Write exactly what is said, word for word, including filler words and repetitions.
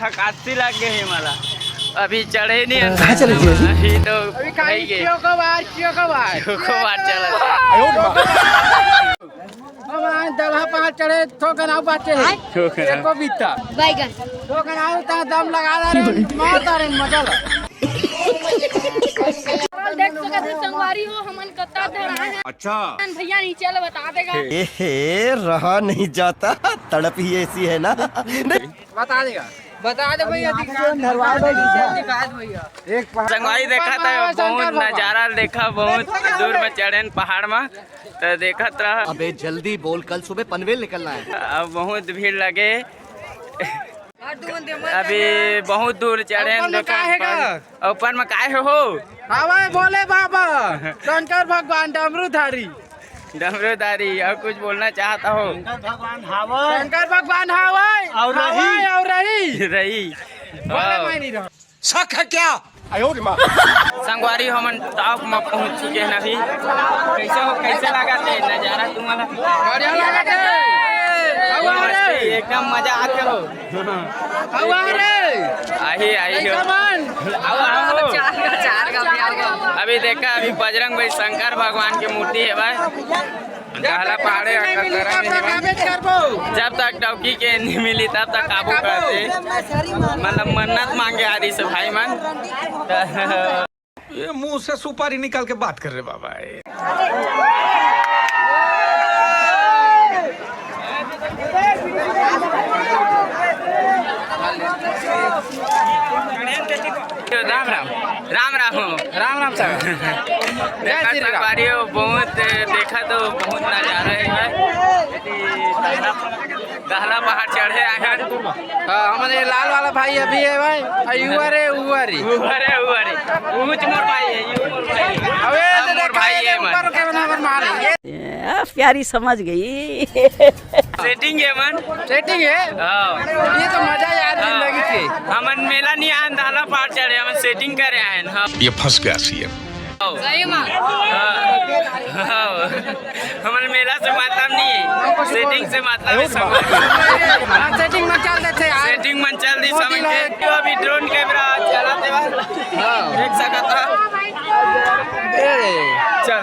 थकासी लग गई मला। अभी चढ़े नहीं अंदर। कहाँ चले जी? अभी तो अभी खाली खाई गए। Chocobar, chocobar. चोकोबार चला। हम आज दलहा पहाड़ चढ़े, थोकन आउ बाटे। थोकन आउ। एको बित्ता। बैगन। थोकन आउ ता दम लगा ला रे, मार दा रे, मजा ला। देख सकत हे संगवारी हो, हमन कत्ता धरा है। अच्छा। भैया नीचे ले बता देगा। ए हे, रहा नहीं जाता, तड़प ही ऐसी है ना। बता देगा। बता दे भैया, दिखा दे। दिखा दे भैया। संगवारी देखा था, बहुत नजारा देखा, बहुत दूर में चढ़ेन पहाड़ में, तो देखत रहा। अबे जल्दी बोल, कल सुबह पनवेल निकलना है। अब बहुत भीड़ लगे। अभी बहुत दूर चढ़ेन, ऊपर में का हे का? ऊपर में का हे हो? हवाई भोले बाबा, शंकर भगवान डमरूधारी। डमरूधारी, और कुछ बोलना चाहता हो? शंकर भगवान हावय। शंकर भगवान हावय। और हावय रही। और रही। रही। बोले हाँ। मैं नहीं रहा। शक है क्या? संगवारी, हमन टॉप में पहुंच चुके हैं अभी। कैसे हो, कैसे लगा थे नजारा तुम्हारा? बढ़िया लगा थे। हवा रे। एकदम मजा आते हो। हवा रे। आही, आही हो। कैसा मन? हवा हो। चार का, चार का, चार का। अभी देखा, अभी बजरंग भाई शंकर भगवान की मूर्ति है भाई। गहला पहाड़े जब तक नहीं मिली, तब तक आबे करबो। जब तक डौकी के नहीं मिली, तब तक काबू करते। मतलब मन्नत मांगे आ रही से भाई मन। ये मुंह से सुपारी निकाल के बात कर रहे बाबा। राम राम। राम राम हो। राम राम सर। जय देखा श्री राम। संगवारी हो, बहुत देखा तो बहुत नजारा है भाई। यदि गहला पहाड़ चढ़े आए हैं। हाँ, हमन ये लाल वाला भाई अभी है भाई। आ, you R A, you R A. ऊपर है, ऊपर है। ऊंच मोर भाई है, ये मोर भाई है। अबे, सब तो मोर देखा भाई ये है, ऊपर मन। के बना, बन मार। ये ए, प्यारी समझ गई। सेटिंग है मन। सेटिंग है? हाँ। ये तो मजा यार हाँ। जिंदगी के। हमन मेला नहीं आए, दहला पहाड़ चढ़े, हमन सेटिंग करे आए हैं। हाँ। ये फंस गया सीएम। सही में। हाँ। हाँ। हमन मेला से मतलब नहीं है, सेटिंग से मतलब है सब। हाँ, सेटिंग में चल देते यार। सेटिंग में चल दी समझ के। अभी ड्रोन कैमरा चलाते हैं। हाँ। देख सकता। ए। चल।